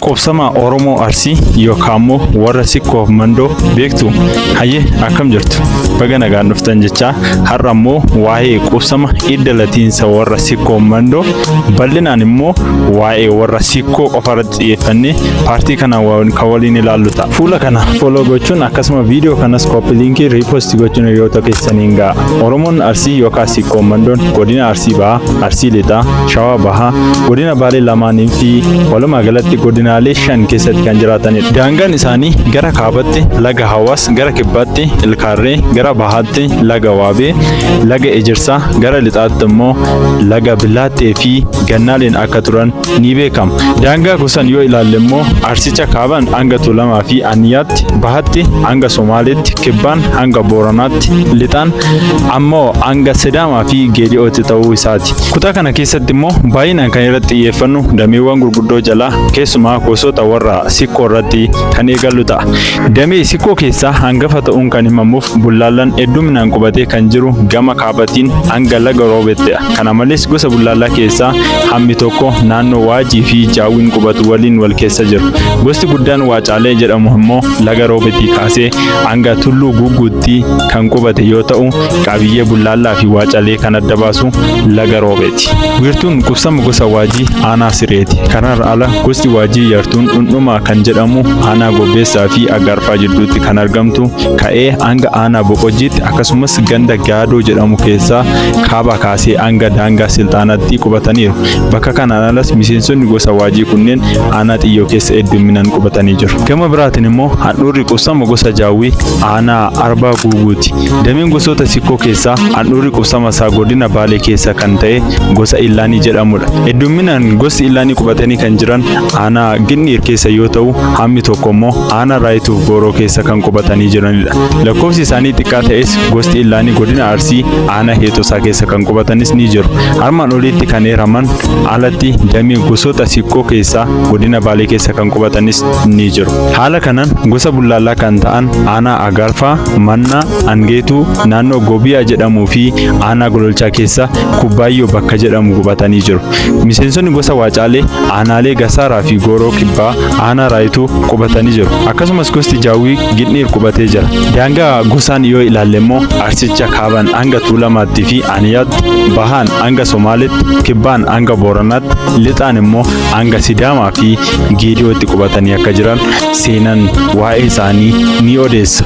Qubsama Oromoo Arsii yookaan immoo warra Sikkoof Mandoo beektu? Hayyee, akkam jirtu? Baga nagaan dhuftan jechaa, har'a immoo waa'ee qubsama idda latiinsa warra Sikkoof Mandoo, bal'inaan immoo waa'ee warra Sikkoo qofa irratti xiyyeeffannee paartii kana kan waliin ilaallu ta'a. Fuula kana follow gochuun, akkasuma viidiyoo kanas copy linkii repost gochuun hiriyoota keessaniin ga'a. Oromoon Arsii yookaan Sikkoof Mandoon godina Arsii Bahaa, Arsii Lixaa, Shawaa Bahaa, godina Baalee lamaanii fi walumaa galatti godinaalee 5 keessatti kan jiraatanidha. Daangaan isaanii gara kaabatti laga Hawaas, gara kibbaatti Ilkaarree, gara bahaatti laga Waabee, laga Ejersaa, gara lixaatti immoo laga Bilaattee fi Gannaaleen akka turan ni beekama. Daangaa gosaan yoo ilaalle immoo Arsicha kaabaan hanga Tuulamaa fi Aniyyaatti, bahatti hanga Somaaleetti, kibbaan hanga Booranaatti, lixaan ammoo hanga Sidaamaa fi Geedi'ootti ta'uu isaati. Kutaa kana keessatti immoo baay'inaan kan irratti xiyyeeffannu dameewwan gurguddoo jalaa keessumaa gosoota warra Sikkoo irratti kan eegallu ta'a. Damee Sikkoo keessaa hangafa ta'uun kan himamuuf Bullaallaan hedduminaan qubatee kan jiru gama kaabatiin hanga laga Roobettidha. Kana malees gosa Bullaallaa keessaa hammi tokko naannoo Waajii fi Jaawwiin qubatu waliin wal keessa jiru. Gosti guddaan Waacaalee jedhamu immoo laga Roobetii kaasee hanga Tulluu Guugguutti kan qubate yoo ta'u, qabiyyee Bullaallaa fi Waacalee kan adda baasu laga Roobeeti. Wiirtuun qubsama gosa Waajii aanaa Sireeti. Kanarra ala gosti Waajii Yartuun Dhundhumaa kan jedhamu aanaa Gobbeessaa fi Aggaarfaa jidduutti kan argamtu ka'ee hanga aanaa Boqojjiitti, akkasumas ganda Gaadoo jedhamu keessaa kaabaa kaasee hanga daangaa Silxaanaatti qubataniiru. Bakka kanaan alas miseensonni gosa Waajii kunneen aanaa Xiyyoo keessa heddumminaan qubatanii jiru. Gama biraatiin immoo handhuurri qubsama gosa Jaawwii aanaa Arbaa Guuguuti. Dameen gosoota Sikkoo keessaa handhuurri qubsama isaa godina Baalee keessa kan ta'e gosa Illaanii jedhamudha. Heddumminaan gosti Illaanii qubatanii kan jiran aanaa Ginniir keessa yoo ta'u, hammi tokko immoo aanaa Raayituuf Gooroo keessa kan qubatanii jiranidha. Lakkoofsi isaanii xiqqaa ta'es gosti Illaanii godina Arsii aanaa Heexosaa keessa kan qubatanis ni jiru. Armaan olitti kan eeraman alatti damee gosoota Sikkoo keessaa godina Baalee keessa kan qubatanis ni jiru. Haala kanaan gosa Bullaallaa kan ta'an aanaa Agaarfaa, Mannaa, Angeetuu, naannoo Gobiyaa jedhamuu fi aanaa Gololchaa keessa Kubbaayyoo bakka jedhamu qubatanii jiru. Miseensonni gosa Waacaalee aanaalee Gasaaraa fi Gooroo Kibbaa aanaa Raayituu qubatanii jiru. Akkasumas gosti Jaawwii Gindhiir qubatee jira. Daangaa gosaan yoo ilaalle immoo Arsicha kaabaan hanga Tuulamaatti fi Aniyaatti, bahaan hanga Somaaleetti, kibbaan hanga Booranaatti, lixaan immoo hanga Sidaamaa fi Geediyootti qubatanii akka jiran seenaan waa'ee isaanii ni odeessa.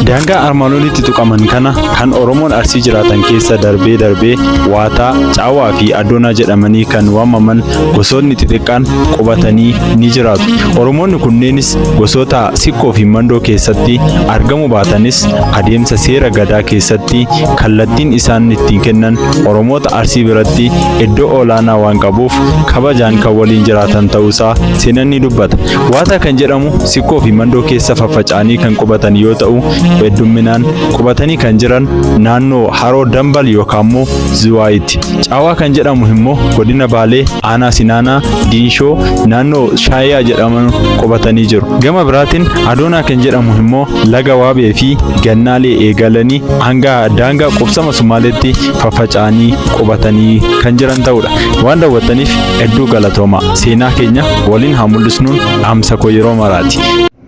Daangaa armaan olitti tuqaman kana kan Oromoon Arsii jiraatan keessa darbee darbee Waataa, Caawaa fi Adoonaa jedhamanii kan waamaman gosoonni xixiqqaan qubatanii ni jiraatu. Oromoonni kunneenis gosoota Sikkoo fi Mandoo keessatti argamuu baatanis, adeemsa seera Gadaa keessatti kallattiin isaan ittiin kennan Oromoota Arsii biratti iddoo olaanaa waan qabuuf kabajaan kan waliin jiraatan ta'uusaa seenan ni dubbata. Waataa kan jedhamu Sikkoo fi Mandoo keessa faffaca'anii kan qubatan yoo ta'u, heddumminaan qubatanii kan jiran naannoo Haroo Dambal yookaan immoo Zuwaayitti. Caawaa kan jedhamu immoo godina Baalee aanaa Sinaanaa Diinshoo naannoo Shaayaa jedhaman qubatanii jiru. Gama biraatiin Adoonaa kan jedhamu immoo laga Waabee fi Gannaalee eegalanii hanga daangaa qubsama Sumaaleetti faffaca'anii qubatanii kan jiran ta'udha. Waan daawwattaniif hedduu galatooma. Seenaa keenya waliin haa mul'isnuun dhaamsa koo yeroo maraati.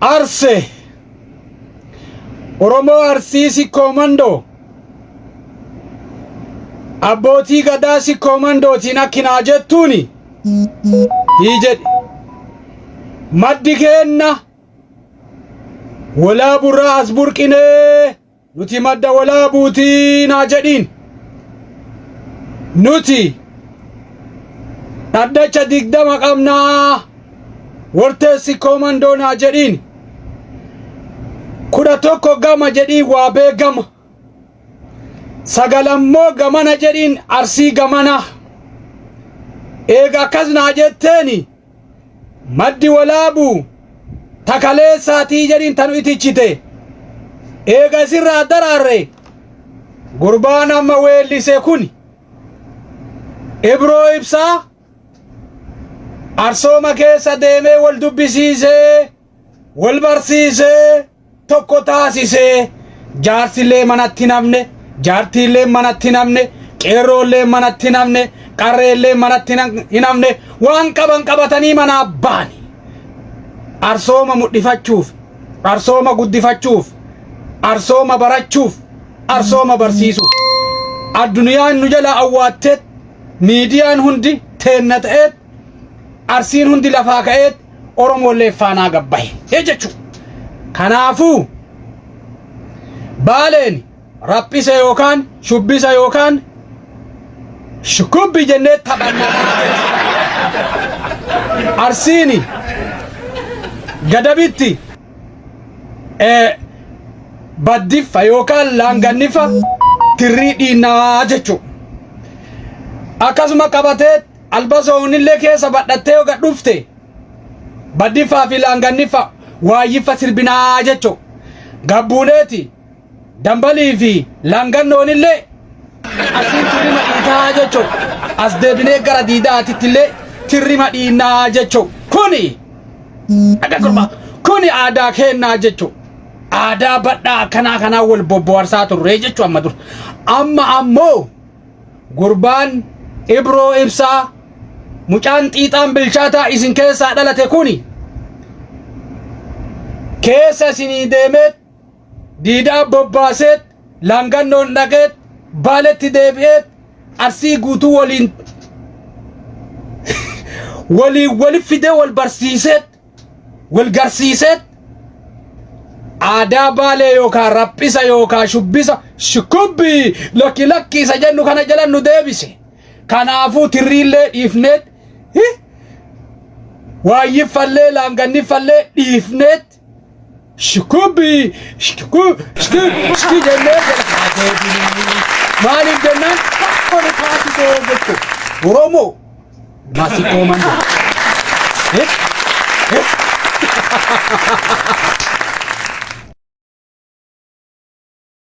Arse Oromoo Arsii Sikkoo Mandoo abbootii gadaa Sikkoo Mandootiin akkinaa jettuuni hii jedhe, maddi keenna Walaaburraa as burqinee, nuti madda Walaabuutii naa jedhiin. Nuti dhaddacha 20 qabnaa, wartee Sikkoo Mandoo naa jedhiin. 11 gama jedhiin, Waabee gama, 9 ammoo gamana jedhiin, Arsii gamana. Eega akkas naa jetteeni, maddi Walaabuu takaleessaatii jedhiin tanu itichite. Eega isirraa daraarre, gurbaan amma weellise kun Ibroo Ibsaa Arsooma keessa deemee wal dubbisiisee, wal barsiisee, tokko taasisee, jaarsillee manatti namne, jaartiillee manatti namne, qeerroollee manatti namne, qarreellee manatti hin hafne, waan qaban qabatanii manaa baani. Arsooma mudhifachuuf, arsooma guddifachuuf, arsooma barachuuf, arsooma barsiisuuf. Addunyaan nu jala awwaatteet, miidiyaan hundi teenna ta'eet, Arsiin hundi lafaa ka'eet, Oromoollee faanaa gabbahe jechuudha. Kanaafuu Baaleen raphisa yookaan shubbisa yookaan shukubbi jennee taphannaa jechuudha. Arsiini Gadabitti baddiffa yookaan laanganniffa tirrii dhiinnaa jechuudha. Akkasuma qabatee albasoonillee keessa badhattee yoo gad dhufte baddiffaa fi laanganniffa waayyiffa sirbinaa jechuudha. Gabbuuneeti dambalii fi laangannoonillee asiin tirrima dhiitaa jechuudha. As deebinee gara diidaatitti illee tirrima dhiinnaa jechuudha. Kuni akka gurbaa kuni aadaa keennaa jechuudha. Aadaa badhaa akkanaa kanaa wal bobboharsaa turree jechuudha amma dur. Amma ammoo gurbaan Ibroo Ibsaa mucaan xiixaan bilchaataa isin keessaa dhalate kuni keessa isinii deemeet diidaa bobbaaseet laangannoon dhaqeet Baaletti deebi'eet Arsii guutuu waliin waliin wali fidee wal barsiiseet wal garsiiseet aadaa Baalee yookaan raphisa yookaan shubbisa shukubbii lakki lakki isa jennu kana jala nu deebise. Kanaafuu tirriillee dhiifneet waayyiffallee laanganniffallee dhiifneet shukubbii shukuu shki shki jennee jala haa deebinuu. Maaliif jennaan tokko nu taasisee jechuudha. Oromoo maasiqoo mandoo. Eh? Eh?